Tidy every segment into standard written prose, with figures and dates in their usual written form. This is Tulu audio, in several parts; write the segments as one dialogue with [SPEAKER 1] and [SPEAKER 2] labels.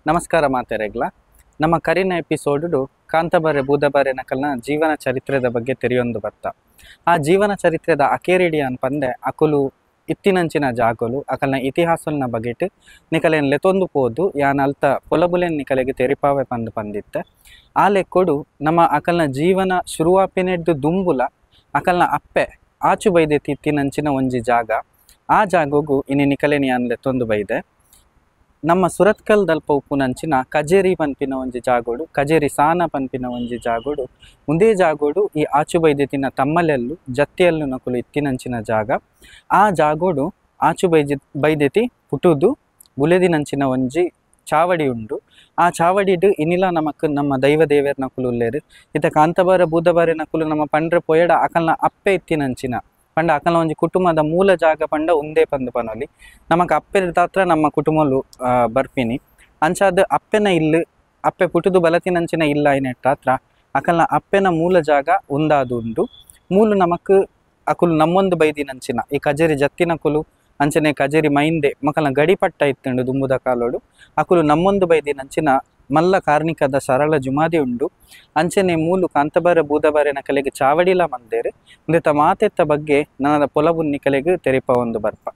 [SPEAKER 1] ನಮಸ್ಕಾರ ಮಾತೆರೆಗ್ಲ. ನಮ್ಮ ಕರಿನ ಎಪಿಸೋಡು ಕಾಂತಬಾರೆ ಬೂದಬಾರೆ ನಕಲ್ನ ಜೀವನ ಚರಿತ್ರೆದ ಬಗ್ಗೆ ತೆರೆಯೊಂದು ಬರ್ತ. ಆ ಜೀವನ ಚರಿತ್ರೆದ ಅಕೇರಿಡಿ ಅನ್ಪಂದೆ ಅಕುಲು ಇತ್ತಿನಂಚಿನ ಜಾಗಲು ಅಕಲ್ನ ಇತಿಹಾಸನ ಬಗೆಟ್ ನಿಕಲೆನ್ ಲೆತೊಂದು ಪೋದು ಯಾನ್ ಅಲ್ತ ಪೊಲಬುಲೆನ್ ನಿಕಲೆಗೆ ತೆರಿಪಾವೆ ಪಂದು ಪಂದಿತ್ತೆ. ಆ ಲೆಕ್ಕೊಡು ನಮ್ಮ ಅಕಲ್ನ ಜೀವನ ಶುರುವಾಪಿನೆಡ್ದು ದುಂಬುಲ ಅಕಲ್ನ ಅಪ್ಪೆ ಆಚು ಬೈದೆ ಇತ್ತಿನಂಚಿನ ಒಂಜಿ ಜಾಗ. ಆ ಜಾಗೋಗು ಇನಿ ನಿಕಲೆನ್ ಯಾನ್ ಲೆತೊಂದು ಬೈದೆ. ನಮ್ಮ ಸುರತ್ಕಲ್ ದಲ್ಪ ಉಪ್ಪುನಂಚಿನ ಕಜೇರಿ ಪನ್ಪಿನ ಒಂಜಿ ಜಾಗೋಡು, ಕಜೇರಿ ಸಾನ ಪನ್ಪಿನ ಒಂಜಿ ಜಾಗೋಡು, ಒಂದೇ ಜಾಗೋಡು ಈ ಆಚು ಬೈದೆತಿನ ತಮ್ಮಲೆಲ್ಲು ಜತ್ತಿಯಲ್ಲು ನಕುಲು ಇತ್ತಿನಂಚಿನ ಜಾಗ. ಆ ಜಾಗೋಡು ಆಚು ಬೈದೆತಿ ಪುಟುದು ಬುಲೆದಿನಂಚಿನ ಒಂಜಿ ಚಾವಡಿ ಉಂಡು. ಆ ಚಾವಡಿಡು ಇನಿಲ ನಮಕ್ ನಮ್ಮ ದೈವ ದೇವೇರ್ ನಕುಲು ಉಲ್ಲೇರು. ಇತ್ತ ಕಾಂತಬಾರ ಬೂದಬಾರೆ ನಕುಲು ನಮ್ಮ ಪಂಡ್ರೆ ಪೊಯಡ ಅಕಲ್ನ ಅಪ್ಪೆ ಇತ್ತಿನಂಚಿನ ಪಂಡ ಅಕಲ್ನ ಒಂಜಿ ಕುಟುಂಬದ ಮೂಲ ಜಾಗ ಪಂಡ ಉಂದೇ ಪಂದು ಪನೊಲಿ. ನಮಕ್ ಅಪ್ಪೆ ತಾತ್ರ ನಮ್ಮ ಕುಟುಂಬಲು ಬರ್ಪಿನಿ. ಅಂಚಾದ ಅಪ್ಪೆನ ಇಲ್ಲು ಅಪ್ಪೆ ಪುಟುದು ಬಲತಿನಂಚಿನ ಇಲ್ಲ ಐನೆಟ್ಟಾತ್ರ ಅಕಲ್ನ ಅಪ್ಪೆನ ಮೂಲ ಜಾಗ ಉಂದಾದು ಉಂಡು. ಮೂಲು ನಮಕ್ ಅಕುಲು ನಮ್ಮೊಂದು ಬೈದಿನಂಚಿನ ಈ ಕಜೇರಿ ಜತ್ತಿನಕುಲು ಅಂಚನೆ ಕಜೇರಿ ಮೈಂದೆ ಮಕಲ್ನ ಗಡಿಪಟ್ಟ ಇತ್ತುಂಡು ದುಂಬುದ ಕಾಲೋಡು. ಅಕುಲು ನಮ್ಮೊಂದು ಬೈದಿನಂಚಿನ ಮಲ್ಲ ಕಾರ್ಣಿಕದ ಸರಳ ಜುಮಾದಿ ಉಂಡು. ಅಂಚನೆ ಮೂಲು ಕಾಂತಬಾರ ಬೂದಬಾರೆ ನಕಲೆಗೆ ಚಾವಡಿಲ ಮಂದೇರು. ಉಂದೆತ ಮಾತೆತ್ತ ಬಗ್ಗೆ ನನ್ನ ಪೊಲಬು ನಿಕಲೆಗೆ ತೆರಿಪ ಒಂದು ಬರ್ಪ.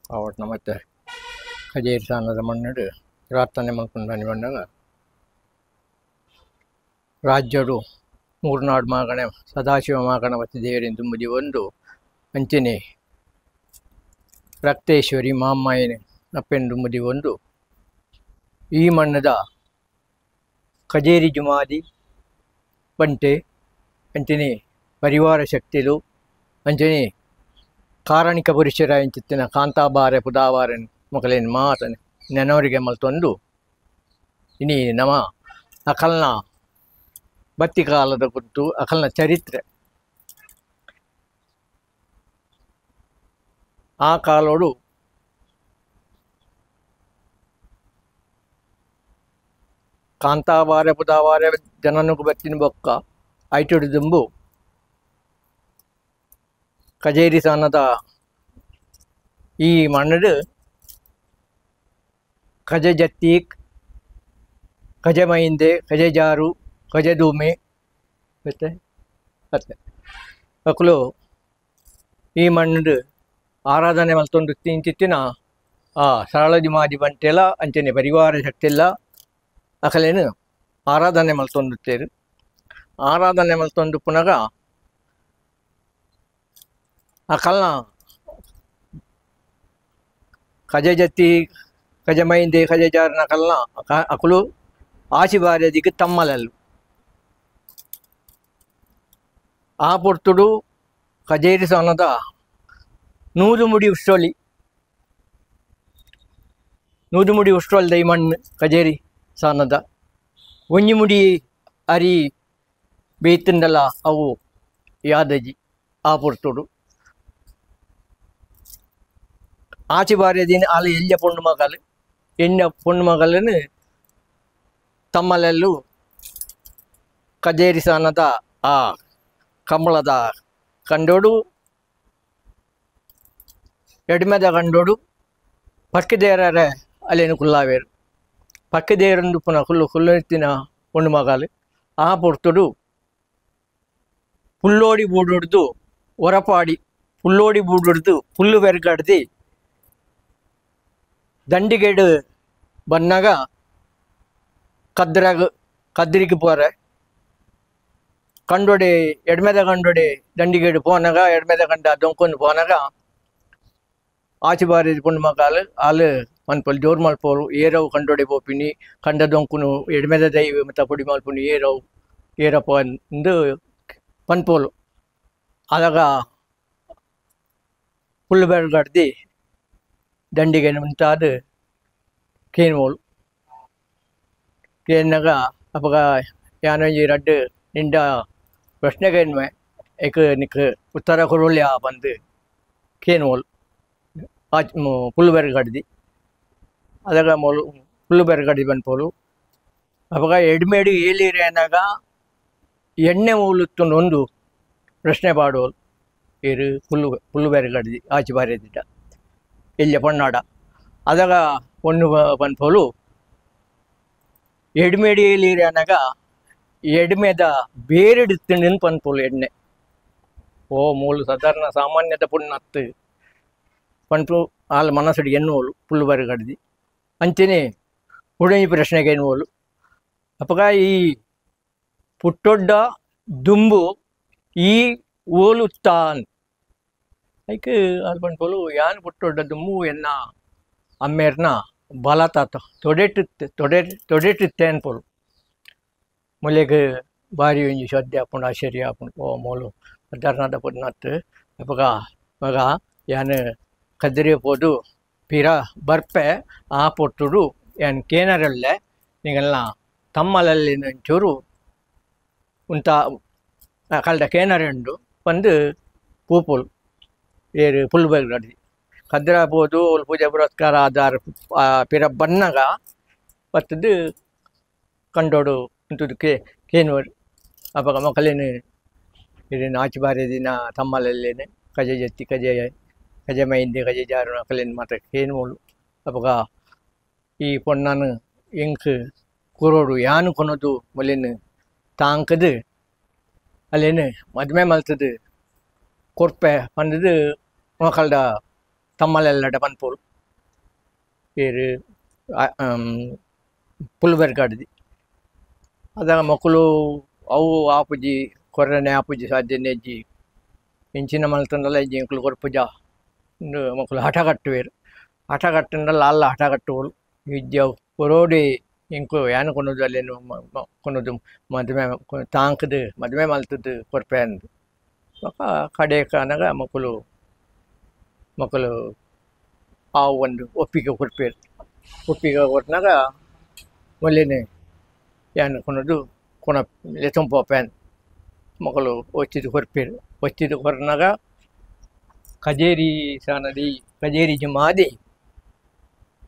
[SPEAKER 2] ಅವಟ್ನ ಮತ್ತೆ ಕಜೇರಿ ಸಾನದ ಮಣ್ಣಡು ಪ್ರಾರ್ಥನೆ ಮಲ್ಪುಂಡಾನಿ ಪಂಡಗ ರಾಜ್ಯಡು ಮೂರ್ನಾಡು ಮಾಗಣೆ ಸದಾಶಿವ ಮಾಗಣಪತಿ ದೇವರಿನ ತುಂಬುದಿ ಒಂದು ಅಂಚನೆ ರಕ್ತೇಶ್ವರಿ ಮಾಮ್ಮಾಯಿನ ಅಪ್ಪೆನ ತುಂಬುದಿ ಒಂದು ಈ ಮಣ್ಣದ ಕಜೇರಿ ಜುಮಾದಿ ಬಂಟೆ ಅಂಚನೆ ಪರಿವಾರ ಶಕ್ತಿಲು ಅಂಚನೆ ಕಾರಣಿಕ ಪುರುಷರ ಇಂಚಿತ್ತಿನ ಕಾಂತಾಬಾರೆ ಪುದಾವಾರನ್ ಮೊಕಲೇನು ಮಾತನೆ ನೆನವರಿಗೆ ಮಲ್ತೊಂದು ಇನಿ ನಮ ಅಕಲ್ನ ಬತ್ತಿಕಾಲದ ಗುಟ್ಟು ಅಕಲ್ನ ಚರಿತ್ರೆ ಆ ಕಾಲೋಡು ಕಾಂತಾಬಾರೆ ಪುದಾವಾರೆ ಜನನುಗು ಬತ್ತಿನ ಬೊಕ್ಕ ಐಟುಡು ದುಂಬು ಕಜೇರಿ ಸಾನದ ಈ ಮಣ್ಣಡು ಕಜೆ ಜತ್ತೀಕ್ ಕಜೆ ಮೈಂದೆ ಕಜೆ ಜಾರು ಕಜೆ ದೂಮೆ ಮತ್ತೆ ಮತ್ತೆ ಅಕುಲು ಈ ಮಣ್ಣು ಆರಾಧನೆ ಮಲ್ತೊಂದು ತಿಂಚಿತ್ತಿನ ಆ ಸರಳದಿ ಮಾದಿ ಬಂಟೆಲ್ಲ ಅಂಚನೆ ಪರಿವಾರ ಶಕ್ತಿಲ್ಲ ಅಕಲೇನು ಆರಾಧನೆ ಮಲ್ತೊಂದುತ್ತೇರು ಆರಾಧನೆ ಮಲ್ತೊಂದು ಪುನಗ ಅಕಲ್ನ ಕಜೆ ಜತ್ತಿ ಕಜೆ ಮೈಂದೆ ಕಜೆ ಜಾರನ ಕಲ್ನ ಅಕುಲು ಆಶಿಬಾರ್ಯದಿಗೆ ತಮ್ಮಲಲ್ಲು ಆ ಪೊರ್ತುಡು ಕಜೇರಿ ಸೋನದ ನೂದುಮುಡಿ ಉಷ್ಟೋಲಿ ನೂದುಮುಡಿ ಉಷ್ಟೋಲ್ದ ಈ ಮಣ್ಣು ಕಜೇರಿ ಸಾನದ ಒಂಜಿಮುಡಿ ಅರಿ ಬೇತಂಡಲ ಅವು ಯಾದಜಿ ಆ ಪೊರ್ತುಡು ಆಚೆ ಬಾರ್ಯದಿನ ಆಲ ಎಲ್ಯ ಪೊಣ್ಣು ಮಗಲು ಎಣ್ಣ ಪೊಣ್ಣು ಮಗಲನ್ನು ತಮ್ಮಲೆಲ್ಲೂ ಕಜೇರಿ ಸಾನದ ಆ ಕಂಬಳದ ಕಂಡೋಡು ಎಡ್ಮೆದ ಕಂಡೋಡು ಪಕ್ಕಿದೇರರೆ ಅಲ್ಲೇನು ಕುಲ್ಲಾವೇರು ಪಕ್ಕಿದೇರಂದು ಪುನಃ ಹುಲ್ಲು ಹುಲ್ಲೆತ್ತಿನ ಪೊಣ್ಣು ಮಗಲು ಆ ಪೊರ್ತುಡು ಪುಲ್ಲೋಡಿ ಬೂಡುಡ್ದು ಹೊರಪಾಡಿ ಪುಲ್ಲೋಡಿ ಬೂಡುಡ್ದು ಹುಲ್ಲು ಬೆರ್ಗಡ್ದು ದಂಡಿಗೇಡು ಬನ್ನಾಗ ಕದ್ರಾಗ ಕದ್ರಿಗೆ ಪೋರೆ ಕಂಡೋಡಿ ಎಡ್ಮೆದ ಕಂಡೋಡಿ ದಂಡಿಗೇಡು ಪೋನಾಗ ಎಡ್ಮೆದ ಕಂಡ ದೊಂಕೊಂಡು ಪೋನಾಗ ಆಚೆ ಬಾರಿ ಪೊಣ್ಣು ಮಗಾಲು ಆಲು ಮನ್ಪಲ್ ಜೋರು ಮಲ್ಪೋರು ಏರವು ಕಂಡೋಡಿ ಪೋಪಿನಿ ಕಂಡ ದೊಂಕುನು ಎಡ್ಮೆದ ದೈವ ಮತ್ತು ಪೊಡಿ ಮಲ್ಪುನಿ ಏರವು ಏರಪ್ಪ ಅಂದು ಪನ್ಪೋಲು ಆದಾಗ ಹುಲ್ಲು ಬೆಳಗಡ್ದು ದಂಡಿಗೆ ಮುಂತಾದ ಕೇನ್ಮೋಲು ಕೇನ್ನಾಗ ಅಪ್ಪಗ ಯಾನೊಂಜಿ ರಡ್ಡು ನಿಂಡ ಪ್ರಶ್ನೆ ಕೇನ್ಮೆ ಏಕ ನಿಕ್ ಉತ್ತರ ಕೊಡೋಲ್ಯಾ ಬಂದು ಕೇನ್ಮೋಲು ಆಚ್ ಪುಲ್ಲು ಬೆರಗಡ್ದು ಅದಾಗ ಮೋಲು ಪುಲ್ಲು ಬೆರಗಡ್ದು ಬಂದ್ಪೋಲು ಅವಾಗ ಎಡ್ಮೇಡು ಏಲಿರೇನಾಗ ಎಣ್ಣೆ ಮೂಲುತ್ತೊಂದು ಒಂದು ಪ್ರಶ್ನೆ ಪಾಡೋಲು ಏರು ಪುಲ್ಲು ಪುಲ್ಲು ಬೆರಗಡ್ದು ಆಚೆ ಬಾರಿದಿಟ್ಟ ಎಲ್ಯ ಪೊನ್ನಾಡ ಅದಾಗ ಪೊಣ್ಣು ಪನ್ಪೋಲು ಎಡ್ಮೇಡಿ ಏಲಿರೇನಾಗ ಎಡ್ಮೆದ ಬೇರೆಡುತ್ತಿಂಡಿನ ಪನ್ಪೋಲು ಎಣ್ಣೆ ಓ ಮೂಲು ಸಾಧಾರಣ ಸಾಮಾನ್ಯದ ಪುಣ್ಣತ್ತು ಪನ್ಪು ಆಲ್ ಮನಸ್ಸುಡು ಎನ್ನುವೋಲು ಪುಲ್ಲು ಬೆರಗಡ್ದು ಅಂಚನೆ ಉಡಂಜಿ ಪ್ರಶ್ನೆಗೆ ಎನ್ನುವೋಲು ಅಪ್ಪಗ ಈ ಪುಟ್ಟೊಡ್ಡ ದುಂಬು ಈ ಓಲುತ್ತಾನ್ ಐಕ್ ಆಲ್ ಪನ್ಪೋಲು ಯಾನ್ ಪುಟ್ಟೊಡ್ಡ ದುಂಬು ಎನ್ನ ಅಮ್ಮೇರ್ನ ಬಲ ತಾತ ತೊಡೆಟ್ಟು ತೊಡೆ ತೊಡೆಟ್ಟಿತ್ತೆ ಅನ್ಪೋಲು ಮೊಲೆಗ್ ಬಾರಿ ಒಂಜಿ ಶ್ರದ್ಧೆ ಆಪುಂಡು ಆಶ್ಚರ್ಯ ಆಪುಂಡು ಓ ಮೋಲು ಸಾಧಾರಣದ ಪೊನ್ನತ್ತು ಅಪಗ ಮಗ ಯಾನ್ ಕದ್ರಿ ಪೋದು ಪಿರ ಬರ್ಪೆ ಆ ಪೊಟ್ಟುಡು ಯಾನ್ ಕೇನರಲ್ಲೆ ನಿಗಲ್ನ ತಮ್ಮಲಲ್ಲಿ ಒಂಚೂರು ಉಂತ ಕಲ್ದ ಕೇನರೆ ಉಂಡು ಬಂದು ಪೂಪೋಲು ಏರು ಪುಲ್ಲು ಬೆಳಗಡ್ದು ಕದ್ರ ಪೋದು ಪೂಜೆ ಪುರಸ್ಕಾರ ಆಧಾರ ಪಿರ ಬನ್ನಗ ಬತ್ತದು ಕಂಡೋಡು ಉಂಟುದು ಕೇನುವರು ಅಪಗ ಮಕ್ಕಳೇನು ಇದೇನು ಆಚೆ ಬಾರಿ ದಿನ ತಮ್ಮಲಲ್ಲೇನು ಕಜೆ ಜತ್ತಿ ಕಜೆ ಕಜೆ ಮೈಂದೆ ಕಜೆ ಜಾರು ಅಕಲೇನು ಮಾತ್ರ ಕೇನುವೋಲು ಅಪಗ ಈ ಪೊಣ್ಣನು ಎಂಕ್ ಕೊರೋಡು ಯಾನು ಕೊನೋದು ಮೊಲೇನು ತಾಂಕದು ಅಲ್ಲೇನು ಮದುವೆ ಮಲ್ತದು ಕೊರ್ಪೆ ಪಂಡದು ಮಕ್ಕಳ್ದ ತಮ್ಮಲೆಲ್ಲಡ ಪನ್ಪೋಲು ಏರು ಪುಲ್ಬೆರ್ಗಾಡ್ದಿ ಅದಾಗ ಮಕ್ಕಳು ಅವು ಆಪುಜಿ ಕೊರ್ರನೆ ಆಪುಜಿ ಸಾಧ್ಯನೇ ಇಜ್ಜಿ ಇಂಚಿನ ಮಲ್ತಂಡಲ ಇಜ್ಜಿ ಎಂಕುಲು ಕೊರ್ಪುಜ ಮಕ್ಕಳು ಹಠ ಕಟ್ಟುವೇರು ಹಠ ಕಟ್ಟಂಡಲ ಅಲ್ಲ ಹಠ ಕಟ್ಟುವಳು ಇಜ್ಜಿ ಅವು ಕೊರೋಡಿ ಎಂಕು ಯಾನು ಕೊನೋದು ಅಲ್ಲೇನು ಕೊನೋದು ಮದುವೆ ತಾಂಕದು ಮದುವೆ ಮಲ್ತದ್ದು ಕೊರ್ಪೆ ಅಂದು ಬೊಕ ಕಡೆಕ್ ಅನಗ ಮಕ್ಕಳು ಮಕ್ಕಳು ಆವು ಒಂದು ಒಪ್ಪಿಗೆ ಕೊರ್ಪೇರು ಒಪ್ಪಿಗೆ ಕೊಟ್ಟನಾಗ ಒಲ್ಲೆನೆ ಯಾನು ಕೊನೋದು ಕೊನ ಲೆತ್ತೊಂಪೋಪೆ ಅಂದ್ ಮಕ್ಕಳು ಒಚ್ಚಿದು ಕೊರ್ಪೇರು ಒಚ್ಚಿದು ಕೊರ್ನಾಗ ಕಜೇರಿ ಸಾನದಿ ಕಜೇರಿ ಜಮಾದಿ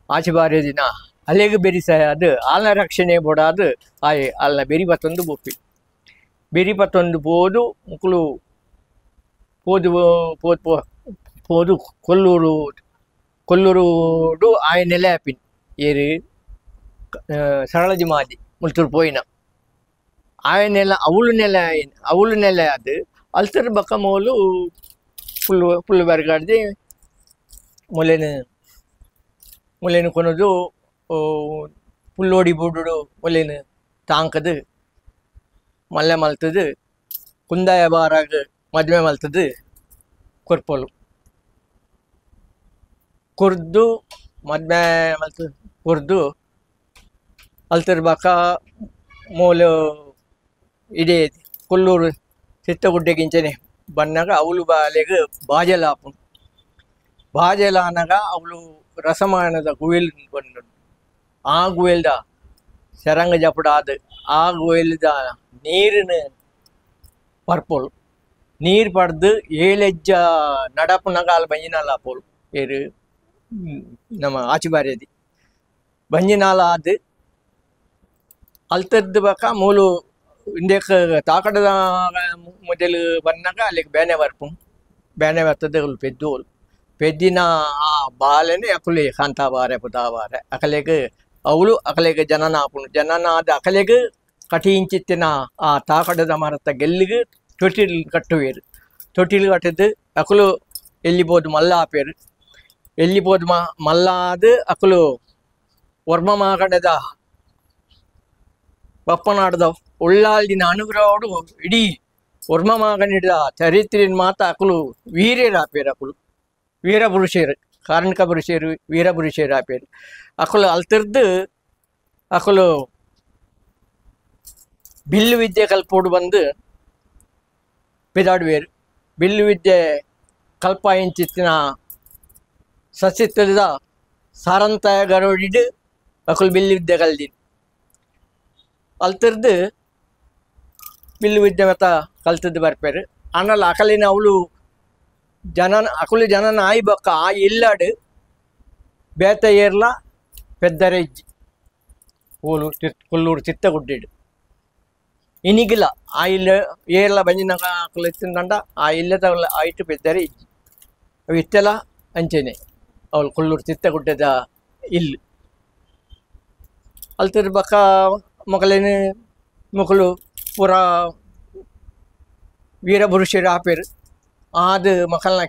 [SPEAKER 2] ಆಚೆ ಬಾರಿ ದಿನ ಅಲ್ಲಿಗೆ ಬೆರಿಸ ಅದು ಆಲ್ನ ರಕ್ಷಣೆ ಬೋಡಾದು ಆಯ್ ಅಲ್ನ ಬೆರಿ ಬತ್ತೊಂದು ಬೋಪಿ ಬೆರಿ ಬತ್ತೊಂದು ಪೋದು ಮಕ್ಕಳು ಪೋದು ಪೋದು ಪೋದು ಕೊಲ್ಲೂರು ಕೊಲ್ಲೂರುಡು ಆಯ ನೆಲೆ ಆಪಿನ್ ಏರು ಸರಳ ಜಮಾದಿ ಮುಲ್ತೂರು ಪೋಯಿನ ಆಯ ನೆಲ ಅವಳು ನೆಲೆ ಅವಳು ನೆಲೆ ಅದು ಅಲ್ತರ ಬಕ್ಕ ಮೋಲು ಫುಲ್ಲು ಫುಲ್ಲು ಬೆರಗಾಡ್ದು ಮೊಲೆನ ಮೊಲೆನ ಕೊನೋದು ಪುಲ್ಲೋಡಿ ಬೂಡುಡು ಮೊಲೆನ ತಾಂಕದು ಮಲ್ಲೆ ಮಲ್ತದು ಕುಂದಾಯ ಬಾರಾಗ ಮದುವೆ ಮಲ್ತದು ಕೊರ್ಪೋಲು ಕೊರ್ದು ಮದುವೆ ಮಲ್ತು ಕೊರ್ದು ಅಲ್ತರ ಬಕ್ಕ ಮೋಲು ಇದೇ ಕೊಲ್ಲೂರು ಚಿತ್ತಗುಡ್ಡೆಗಿಂಚನೆ ಬನ್ನಾಗ ಅವಳು ಬಾಲೆಗ್ ಬಾಜಲ ಆಪುಂಡು ಬಾಜಲ ಆನಗ ಅವಳು ರಸಮಾಯಣದ ಗುವೆಲ್ ಬಂದು ಆ ಗುವೆಲ್ದ ಶರಂಗ ಜಪಡ ಆದ ಆ ಗುವೆಲ್ದ ನೀರಿನ ಪರ್ಪೋಲು ನೀರು ಪಡ್ದು ಏಳೆಜ್ಜ ನಡಪುನಗ ಅಲ್ಲಿ ಬಂಜಿನಾಲ ಆಪೋಲು ಏರು ನಮ್ಮ ಆಚೆ ಬಂಜಿನಾಲ ಆದು ಅಲ್ತದ್ದು ಬಕ್ಕ ಮೂಲು ಇಂದೇಕ ತಾಕಡದ ಮೊದಲು ಬಂದಾಗ ಅಲ್ಲಿಗೆ ಬೇನೆ ಬರ್ಪು ಬೇನೆ ಬರ್ತದೆ ಅಲ್ಲಿ ಪೆದ್ದೋಲು ಪೆದ್ದಿನ ಆ ಬಾಲೆನೆ ಅಕುಲೆ ಕಾಂತಾ ಬಾರೆ ಪುತಾ ಬಾರೆ ಅಕಲೆಗೆ ಅವಳು ಅಕಲೆಗೆ ಜನನ ಆಪುಂಡು ಜನನ ಆದ ಅಕಲೆಗೆ ಕಟಿಂಚಿತ್ತಿನ ಆ ತಾಕಡದ ಮರತ್ತ ಗೆಲ್ಲಿಗೆ ತೊಟ್ಟಿಲು ಕಟ್ಟುವೇರು ತೊಟ್ಟಿಲು ಕಟ್ಟಿದ್ದು ಅಕುಲು ಎಲ್ಲಿಬೋದು ಮಲ್ಲ ಆಪೇರು ಎಲ್ಲಿಬೋದು ಮಲ್ಲಾದ ಅಕುಲು ವರ್ಮ ಮಾಗಡದ ಬಪ್ಪನಾಡದ ಉಳ್ಳಾಲ್ದಿನ ಅನುಗ್ರಹೋಡು ಇಡೀ ವರ್ಮ ಮಾಗನಿಡ್ದ ಚರಿತ್ರಿನ ಮಾತ ಅಕುಲು ವೀರ್ಯರು ಆಪೇರು ಅಕುಲು ವೀರಪುರುಷರು ಕಾರಣಿಕ ಪುರುಷರು ವೀರಪುರುಷರು ಆಪೇರು ಅಕುಲು ಅಲ್ತಿರ್ದು ಅಕುಲು ಬಿಲ್ಲು ವಿದ್ಯೆ ಕಲ್ಪೋಡು ಬಂದು ಪಿದಾಡುವೇರು ಬಿಲ್ಲು ವಿದ್ಯೆ ಕಲ್ಪ ಇಂಚಿತ್ತಿನ ಸಸಿತ್ತದ ಸಾರಂತಾಯ ಗರೋಡಿಡು ಅಕುಲು ಬಿಲ್ಲು ವಿದ್ಯೆ ಕಲ್ದಿನ ಅಲ್ತಿರ್ದು ಬಿಲ್ಲು ವಿದ್ಯೆ ಮತ್ತ ಕಲ್ತದ್ದು ಬರ್ಪೇರು ಆನಲ್ಲ ಅಕಲಿನ ಅವಳು ಜನನ ಅಕುಲು ಜನನ ಆಯಿ ಬೊಕ್ಕ ಆ ಇಲ್ಲಾಡು ಬೇತ ಏರ್ಲ ಪೆದ್ದರೆ ಇಜ್ಜಿ ಓಲು ಕೊಲ್ಲೂರು ಚಿತ್ತಗುಡ್ಡಿಡು ಇನಿಗಿಲ್ಲ ಆ ಇಲ್ಲ ಏರ್ಲ ಬಂಜಿನ ಅಕುಲು ಇತ್ತಿಂದಂಡ ಆ ಇಲ್ಲದ ಆಯ್ತು ಪೆದ್ದರೆ ಇಜ್ಜಿ ಅವು ಇತ್ತೆಲ್ಲ ಅಂಚೆನೆ ಅವಳು ಕೊಲ್ಲೂರು ಚಿತ್ತಗುಡ್ಡದ ಇಲ್ಲು ಅಲ್ತಿರ್ ಬಕ್ಕ ಮೊಕಲೇನು ಮೊಕಲು ಪೂರ ವೀರಪುರುಷರು ಆಪೇರು ಆದು ಮಕ್ಕಳನ್ನ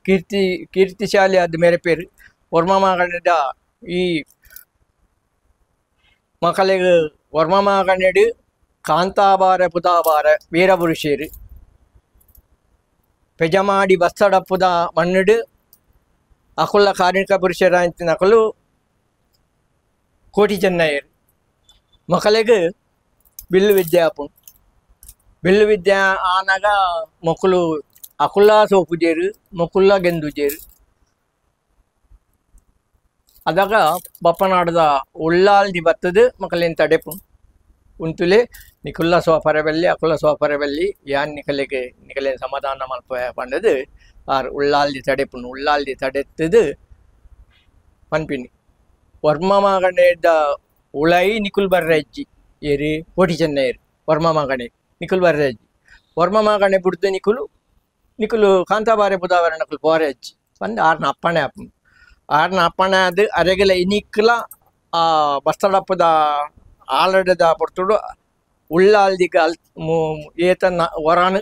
[SPEAKER 2] ಕೀರ್ತಿಶಾಲಿ ಆದ ಮೇರೆ ಪೇರು ವರ್ಮ ಮಾಗಂಡ ಈ ಮಕ್ಕಳಿಗೆ ವರ್ಮ ಮಾಗಂಡು ಕಾಂತಾಬಾರ ಪುತಾಬಾರ ವೀರಪುರುಷರು ಪೆಜಮಾಡಿ ಬಸ್ತಡಪ್ಪುದ ಮಣ್ಣುಡು ಅಕುಲ ಕಾರ್ಣಿಕ ಪುರುಷರ ಅಕಲು ಕೋಟಿ ಚೆನ್ನಯ್ಯರು ಮಕ್ಕಳಿಗೆ ಬಿಲ್ಲು ವಿದ್ಯೆ ಆಪುಂಡು ಬಿಲ್ಲು ವಿದ್ಯೆ ಆನಾಗ ಮಕ್ಕಳು ಅಕುಲ ಸೋಪುಜೇರು ಮೊಕುಲ್ಲ ಗೆಂದುಜೇರು ಅದಾಗ ಬಪ್ಪನಾಡದ ಉಳ್ಳಾಲ್ದಿ ಬತ್ತದು ಮಕ್ಕಳಿನ ತಡೆಪು ಉಂತುಲೆ ನಿಕುಲ್ಲ ಸೋಪರೆ ಬಲ್ಲಿ ಅಕುಲ ಸೋಪರೆ ಬಲ್ಲಿ ಯಾನ್ ನಿಕಲೆಗೆ ನಿಕಲೆ ಸಮಾಧಾನ ಮಲ್ಪ ಪಂಡದು ಆರ್ ಉಳ್ಳಾಲ್ದಿ ತಡೆಪುನು ಉಳ್ಳಾಲ್ದಿ ತಡೆತ್ತದು ಪನ್ಪಿನಿ ವರ್ಮ ಮಗನೇದ ಉಳೈ ನಿಕುಲ್ ಬರ್ರಜ್ಜಿ ಏರಿ ಕೋಟಿ ಚೆನ್ನಯ್ಯರು ವರ್ಮ ಮಗಣೆ ನಿಕುಲ್ ಬರ್ರಜ್ಜಿ ವರ್ಮ ಮಗಣೆ ಬುಡ್ದು ನಿಕುಲು ನಿಕುಲು ಕಾಂತಾಬಾರೆ ಬುಧಾವಾರ ನಕುಲು ಬೋರೆ ಅಜ್ಜಿ ಬಂದು ಆರ್ನ ಅಪ್ಪಣೆ ಆಪುಂಡು ಆರ್ನ ಅಪ್ಪಣೆ ಅದು ಅರೆಗಲ ಇನಿಕ್ಲ ಆ ಬಸ್ತಡಪ್ಪದ ಆಲಡದ ಪೊರ್ತುಡು ಉಳ್ಳಾಲ್ದಿಗ ಅಲ್ ಏತನ ವರಾನು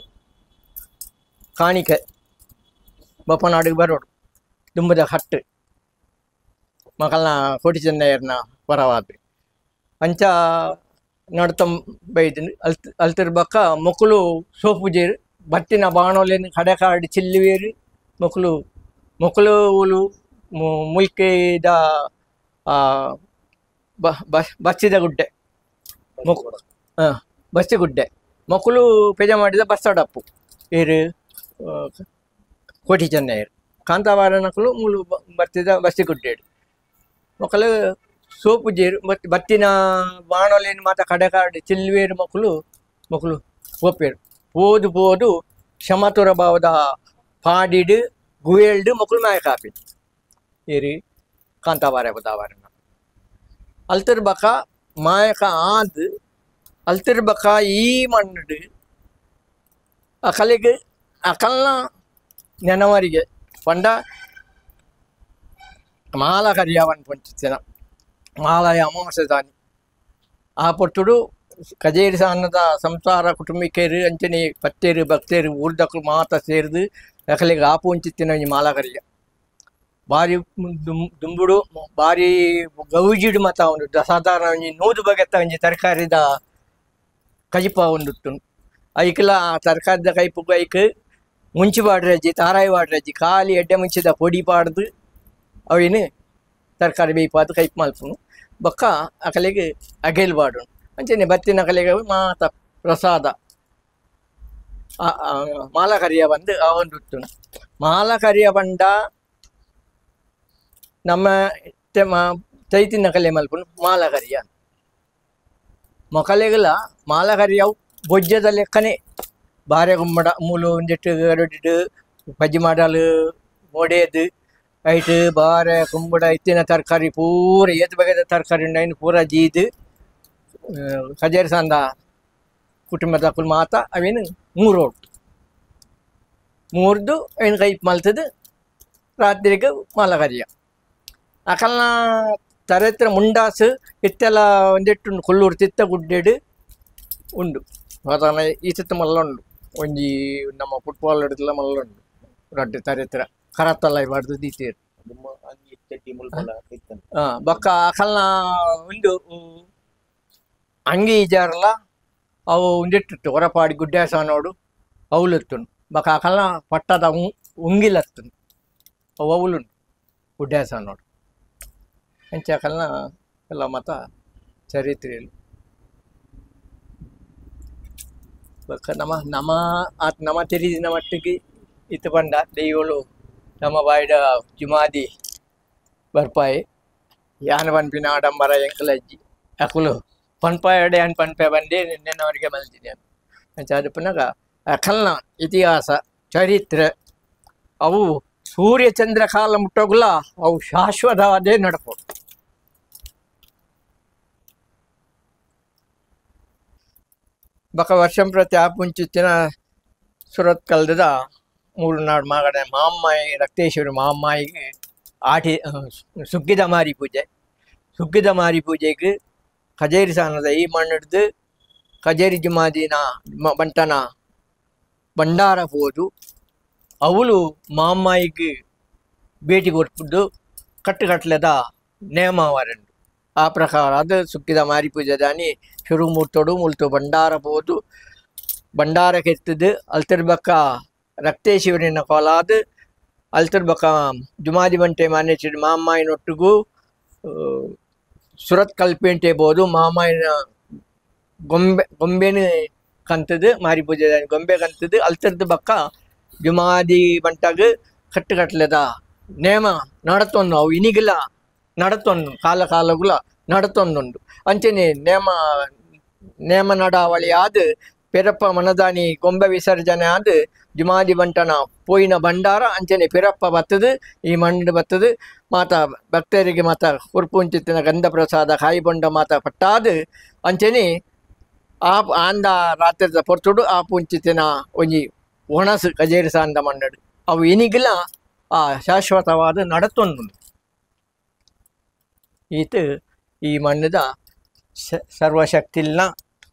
[SPEAKER 2] ಕಾಣಿಕೆ ಬಪ್ಪನಾಡಿಗೆ ಬರೋಡು ದುಂಬದ ಹಟ್ಟು ಮಕಲ್ನ ಕೋಟಿ ಚೆನ್ನಯ್ಯರ್ನ ಪರವಾದ ಅಂಚ ನಡ್ತಂ ಬೈದಿನ ಅಲ್ತ್ ಅಲ್ತಿರ್ಬಕ್ಕ ಮೊಕ್ಕಲು ಸೋಪು ಜೇರು ಬತ್ತಿನ ಬಾಣೋಲೇನು ಕಡೆಕಾಡಿ ಚಿಲ್ಲುವೇರು ಮೊಕ್ಕಲು ಮೊಕ್ಕಲು ಊಲು ಮುಲ್ಕೆದ ಬಸ್ಸಿದ ಗುಡ್ಡೆ ಮೊಕ್ ಹಾಂ ಬಸ್ಸಿ ಗುಡ್ಡೆ ಮೊಕ್ಕಲು ಪೇಜ ಮಾಡಿದ ಬಸ್ಸಡಪ್ಪು ಏರು ಕೋಟಿ ಚೆನ್ನಯ್ಯರು ಕಾಂತಾಬಾರನಕಲು ಮೂಲು ಬರ್ತಿದ ಬಸ್ಸಿ ಗುಡ್ಡೆ ಮೊಕ್ಕಲು ಸೋಪು ಜೇರು ಮತ್ತು ಬತ್ತಿನ ಬಾಣೋಲೇನು ಮಾತ ಕಡೆಕಾಡಿ ಚಿಲ್ಲುವೇರು ಮಕ್ಕಳು ಮಕ್ಕಳು ಪೋಪೇರು ಪೋದು ಪೋದು ಕ್ಷಮತುರ ಭಾವದ ಪಾಡಿಡು ಗುವೇಲ್ಡು ಮಕ್ಕಳು ಮಾಯ ಕಾಪಿ ಏರಿ ಕಾಂತಾಬಾರೆ ಬುದಾಬಾರನ ಅಲ್ತಿರ್ ಬಕ ಮಾಯಕ ಆದ್ ಅಲ್ತಿರ್ ಬಕ ಈ ಮಣ್ಣು ಅಕಲಿಗೆ ಅಕಲ್ನ ನೆನವರಿಗೆ ಪಂಡ ಮಾಲ ಕರಿಯವನ್ ಪಂಚಿನ ಮಾಲಯ ಅಮಾವಾಸ್ಯೆ ದಾನಿ ಆ ಪೊಟ್ಟುಡು ಕಜೇರಿ ಸಾನದ ಸಂಸಾರ ಕುಟುಂಬಿಕೇರು ಅಂಚನೆ ಪತ್ತೇರು ಭಕ್ತೇರು ಊರ್ದಕ್ಕಲು ಮಾತ ಸೇರಿದು ಅಕಲಿಗೆ ಆಪು ಒಂಚಿತ್ತಿನ ಒಂಜಿ ಮಾಲ ಕರಿಯ ಭಾರಿ ದುಂಬುಡು ಭಾರಿ ಗೌಜಿಡು ಮತ ಉಂಡು ಸಾಧಾರಣ ಒಂಜಿ 100 ಬಗೆತ್ತ ಒಂಜಿ ತರಕಾರಿದ ಕಜಿಪ ಉಂಡುತ್ತು ಐಕ್ಲ ತರಕಾರಿದ ಕೈಪುಗು ಐಕ್ ಮುಂಚಿ ಪಾಡ್ರಜ್ಜಿ ತಾರಾಯಿ ಪಾಡ್ರಜ್ಜಿ ಖಾಲಿ ಎಡ್ಡೆ ಮುಂಚಿದ ಪೊಡಿ ಪಾಡ್ದು ಅವಿನ ತರಕಾರಿ ಬೇಯ್ಪಾದು ಕೈಪ್ ಮಲ್ಪುನು ಬೊಕ್ಕ ಅಕಲಿಗೆ ಅಗೆಲ್ ಪಾಡುನು ಅಂಚನೆ ಬತ್ತಿನ ಅಕಲಿಗೆ ಮಾತ ಪ್ರಸಾದ ಮಾಲ ಕರಿಯ ಬಂದು ಆವೊಂದುತ್ತುನು ಮಾಲ ಕರಿಯ ಬಂಡ ನಮ್ಮ ಚೈತಿನ ಕಲೆ ಮಲ್ಪುನು ಮಾಲ ಕರಿಯ ಮೊಕಲೆಗಲ ಮಾಲ ಕರಿಯವು ಬೊಜ್ಜದ ಲೆಕ್ಕನೆ ಬಾರೆ ಗುಮ್ಮಡ ಮೂಲು ಒಂಜೆಟ್ಟು ರೊಡ್ಡಿಡು ಬಜ್ಜಿ ಮಾಡಲು ಮೊಡೆದು ಐಟ್ ಬಾರೆ ಕುಂಬಡ ಇತ್ತಿನ ತರಕಾರಿ ಪೂರ ಏತ್ ಬಗೆದ ತರಕಾರಿ ಉಂಡು ಐನ್ ಪೂರ ಜೀದು ಕಜೇರಿ ಸಂದ ಕುಟುಂಬದಕುಲು ಮಾತ ಅವೇನು ಮೂರೋಡು ಮೂರ್ದು ಐನ್ ಕೈಪ್ ಮಲ್ತದು ರಾತ್ರಿಗೆ ಮಾಲ ಕರಿಯ ಅಕಲ್ನ ತರೆತ್ರ ಮುಂಡಾಸು ಇತ್ತೆಲ್ಲ ಒಂದೆಟ್ಟು ಕೊಲ್ಲೂರು ತಿತ್ತ ಗುಡ್ಡೆಡು ಉಂಡು ಸಾಧಾರಣ ಈ ತಿತ್ತ ಮಲ್ಲ ಉಂಡು ಒಂಜಿ ನಮ್ಮ ಫುಟ್ಬಾಲ್ ಹಿಡಿದಲ್ಲ ಮಲ್ಲ ಉಂಡು ರಡ್ಡು ತರೆತ್ರ ಕರತ್ತಲ್ಲ ಬಾರ್ದು ದೀತೇರು ಬೊಕ್ಕ ಅಕಲ್ನ ಉಂಡು ಅಂಗಿ ಇಜಾರಲ್ಲ ಅವು ಒಂದೆಟ್ಟಿತ್ತು ಹೊರಪಾಡಿ ಗುಡ್ಡಾಸನೋಡು ಅವುಲತ್ತುಂಡು ಬೊಕ್ಕ ಅಕಲ್ನ ಪಟ್ಟದ ಉಂಗಿಲತ್ತುಂಡು ಅವು ಅವುಲುಂಡು ಗುಡ್ಡಾಸನೋಡು ಅಂಚೆ ಅಕಲ್ನ ಎಲ್ಲ ಮತ ಚರಿತ್ರೆಯಲ್ಲಿ ಬೊಕ್ಕ ನಮ್ಮ ನಮ್ಮ ಆತ ನಮ್ಮ ತೆರಿದಿನ ಮಟ್ಟಿಗೆ ಇತ್ತು ಪಂಡ ದೈವಳು ನಮ್ಮ ಬಾಯಿಡ ಜುಮಾದಿ ಬರ್ಪಾಯಿ ಯಾನ ಪನ್ಪಿನ ಆಡಂಬರ ಎಂಕಲಜ್ಜಿ ಅಕುಲು ಪನ್ಪಾಯಡೆ ಅನ್ ಪನ್ಪೆ ಬಂದು ನಿನ್ನೆನವರಿಗೆ ಮಲ್ತಿದ್ದೆ ಅಂಚ ಅದು ಪುನಗ ಅಕಲ್ನ ಇತಿಹಾಸ ಚರಿತ್ರೆ ಅವು ಸೂರ್ಯಚಂದ್ರ ಕಾಲ ಮುಟ್ಟೋಗಲ ಅವು ಶಾಶ್ವತವಾದೇ ನಡಪು. ಬಕ ವರ್ಷಂ ಪ್ರತಿ ಆಪುಂಚಿತ್ತಿನ ಸುರತ್ ಕಲ್ದದ ಮೂರು ನಾಡು ಮಾಗಡೆ ಮಾಮ್ಮಾಯಿ ರಕ್ತೇಶ್ವರಿ ಮಾಮ್ಮಾಯಿಗೆ ಆಟಿ ಸುಗ್ಗಿದ ಮಾರಿ ಪೂಜೆ ಸುಗ್ಗಿದ ಮಾರಿ ಪೂಜೆಗೆ ಕಜೇರಿ ಸಾನದ ಈ ಮಣ್ಣಿಡ್ದು ಕಜೇರಿ ಜುಮಾದಿನ ಬಂಟನ ಭಂಡಾರ ಹೋದು ಅವಳು ಮಾಮ್ಮಾಯಿಗೆ ಭೇಟಿ ಕೊಟ್ಬಿಟ್ಟು ಕಟ್ಟುಕಟ್ಲೆದ ನೇಮವರಂಡು ಆ ಪ್ರಕಾರ ಅದು ಸುಕ್ಕಿದ ಮಾರಿ ಪೂಜೆ ದಾನಿ ಶುರು ಮುಟ್ಟೋಡು ಮುಲ್ತು ಭಂಡಾರ ಹೋದು ಭಂಡಾರ ಕೆತ್ತದು ಅಲ್ತಿರ್ಬಕ್ಕ ರಕ್ತೇಶ್ವರಿನ ಕೊಲಾದು ಅಲ್ತಿರ್ಬಕ್ಕ ಜುಮಾದಿ ಬಂಟೆ ಮಾನೇಚಿಡು ಮಾಮ್ಮಾಯಿನೊಟ್ಟಿಗೂ ಸುರತ್ ಕಲ್ಪೇಂಟೆ ಬೋದು ಮಾಮಾಯಿನ ಗೊಂಬೆ ಗೊಂಬೆನು ಕಂತದು ಮಾರಿ ಪೂಜೆ ದಾನಿ ಗೊಂಬೆ ಕಂತದು ಅಲ್ತಿರ್ದು ಬಕ್ಕ ಜುಮಾದಿ ಬಂಟಾಗ ಕಟ್ಟುಕಟ್ಲೆದ ನೇಮ ನಡತೊಂದು ಅವು ಇನಿಗಿಲ್ಲ ನಡತೊಂದು ಕಾಲ ಕಾಲಗುಲ ನಡತೊಂದುಂಡು ಅಂಚನೆ ನೇಮ ನೇಮ ನಡಾವಳಿ ಆದ ಪೆರಪ್ಪ ಮನದಾನಿ ಗೊಂಬೆ ವಿಸರ್ಜನೆ ಆದ ಜುಮಾದಿ ಬಂಟನ ಪೋಯಿನ ಭಂಡಾರ ಅಂಚನೆ ಪೆರಪ್ಪ ಬತ್ತದು ಈ ಮಣ್ಣು ಬತ್ತದು ಮಾತ ಭಕ್ತರಿಗೆ ಮಾತ ಕುರ್ಪುಂಚಿತ್ತಿನ ಗಂಧ ಪ್ರಸಾದ ಕಾಯಿ ಬೊಂಡ ಮಾತ ಪಟ್ಟಾದು ಅಂಚನೆ ಆ ಆಂದ ರಾತ್ರಿದ ಪೊರ್ತುಡು ಆ ಪುಂಚಿತ್ತಿನ ಒಂಜಿ ಒಣಸು ಕಜೇರಿ ಸಾಂದ ಮಣ್ಣಡು ಅವು ಇನಿಗಿಲ ಆ ಶಾಶ್ವತವಾದ ನಡತೊಂದು ಈತ ಈ ಮಣ್ಣದ ಸರ್ವಶಕ್ತಿಲ್ನ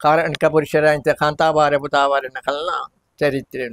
[SPEAKER 2] ಕಾರಣಿಕ ಪುರುಷರ ಅಂತ ಕಾಂತಾಬಾರೆ ಪುತಾಬಾರಿನ ಕಲ್ನ ಚರಿತ್ರೆ.